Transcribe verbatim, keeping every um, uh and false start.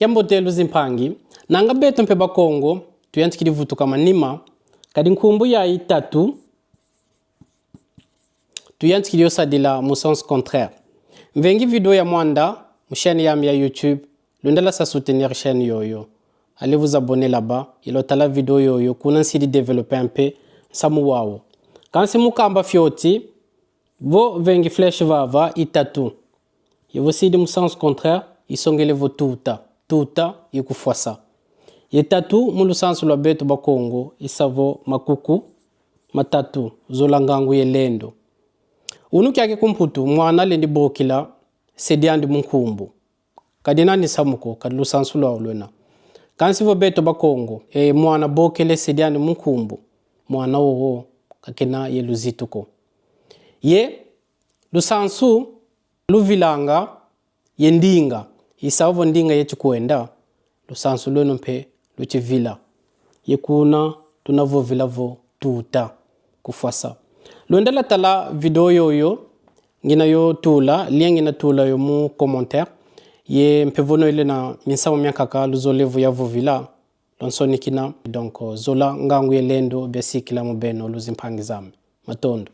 Kiambote luzimpangi, nanga beto mpe Bakongo tuyantikidi vutuka manima, kadi nkumbu yayi tatu tuyantikidi yo sadila mu sens contraire. Mvengi vidéo ya mwanda mu chaîne yami ya YouTube, lwenda lasa soutenir chaîne yoyo. Allez vous abonner là-bas, ye lwatala vidéo yoyo, kuna nsidi développer un peu nsamu wawu. Kansi mu kamba fioti, vo vengi flèche vava i tatu, ye vo sidi mu sens contraire, isongele vo tuta, tuta i kufwasa. Ye tatu mu lusansu lwa beto Bakongo i sa vo makuku matatu, zola, ngangu ye lendo. Unu kiaki ku Mputu, mwana lendi bokila se diandi mu nkumbu. Ka dina ni nsamu ko, kadi lusansu lwawu lwena. Kansi vo beto Bakongo, e mwana bokele se diandi mu nkumbu, mwana wowo ka kena ye luzitu ko. Ye lusansu luvilanga ye ndinga, i sa vo ndinga yeti kwenda, lusansu lweno mpe luti vila. Ye kuna tuna vovila vo tuta, kufwasa. Lwenda lwatala vidéo yoyo ngina yo tula, lien ngina tula yo mu commentaire. Ye mpe vo noyele na minsamu miankaka luzolele vo ya vovila, lwansonikina. Donc, zola, ngangu ye lendo biasikila mu beno luzimpangi zame. Matondo.